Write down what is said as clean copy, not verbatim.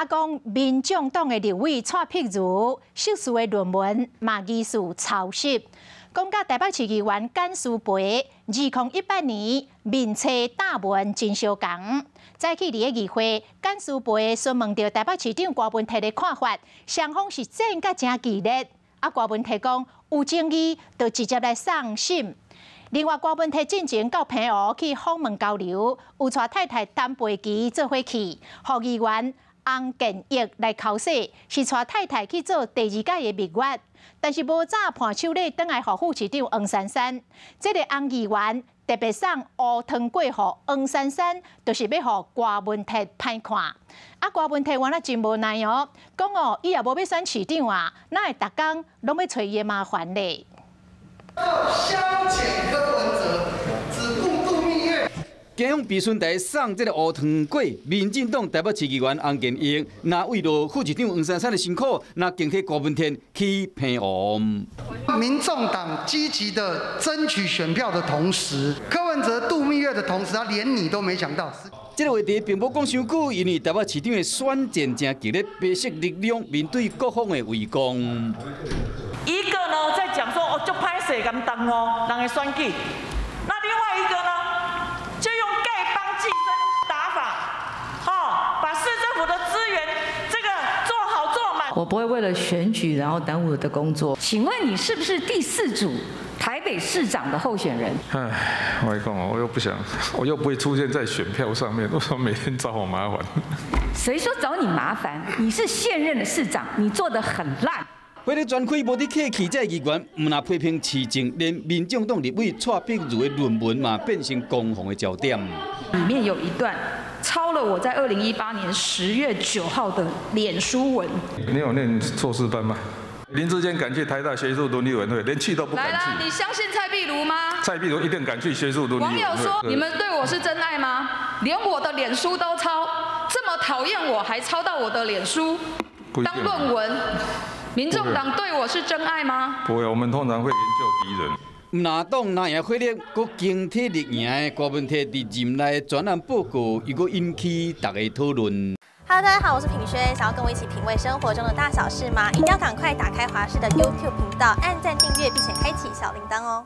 講民眾黨的立委蔡碧如碩士的論文嘛疑似抄襲。講甲台北市議員簡思培，2018年面冊貼文真相仝。早起佇咧議會，簡思培詢問著台北市長柯文哲的看法，雙方是戰甲誠激烈。啊，柯文哲講有爭議，就直接來送審。另外，柯文哲進前到澎湖去訪問交流，有帶太太陳佩琪做伙去，予議員洪建益來剾洗，是帶太太去做第二屆的蜜月，但是無早伴手禮轉來予副市長黃珊珊。這个洪議員特別送烏湯粿予黃珊珊，就是欲予柯文哲歹看。啊，柯文哲原來真無奈哦，講哦，伊也無欲選市長啊，哪會逐工攏欲揣伊的麻煩咧？消遣柯文哲，只顧度蜜月。警方備詢台送這个烏湯粿，民進黨台北市議員洪建義，若為著副市長黃珊珊的辛苦，若敬替柯文哲去澎湖。民眾黨積極的爭取選票的同時，柯文哲度蜜月的同時，他連你都沒想到。這个話題並無講傷久，因為台北市長的選戰誠激烈，白色力量面對各方的圍攻。一個呢在講說哦，足歹勢共耽誤人的選舉，那另外一個呢，就用丐幫寄生打法，哦，把市政府的資源這個做好做滿。我不會為了選舉然後耽誤我的工作。請問你是不是第四組台北市長的候選人？唉，我跟你講，我又不想，我又不會出現在選票上面，為什麼每天找我麻煩？誰說找你麻煩？你是現任的市長，你做得很爛。火力全開，無佇客氣，這个議員毋但批評市政，連民眾黨立委蔡碧如的論文嘛變成攻防的焦點。裡面有一段抄了我在2018年10月9號的臉書文。你有念碩士班嗎？林智堅敢去台大學術倫理委員會，連去都不敢去。來啦，你相信蔡壁如嗎？蔡壁如一定敢去學術倫理委員會。網友說：你們對我是真愛嗎？連我的臉書都抄，這麼討厭我還抄到我的臉書當論文。民眾黨對我是真愛嗎？不會，我們通常會研究敵人。毋但黨內贏火力，閣經體力贏的柯文哲佇任內專案報告，又閣引起大家討論。 Hello，大家好，我是品軒，想要跟我一起品味生活中的大小事嗎？一定要趕快打開華視的 YouTube 頻道，按讚訂閱，並且開啟小鈴鐺哦。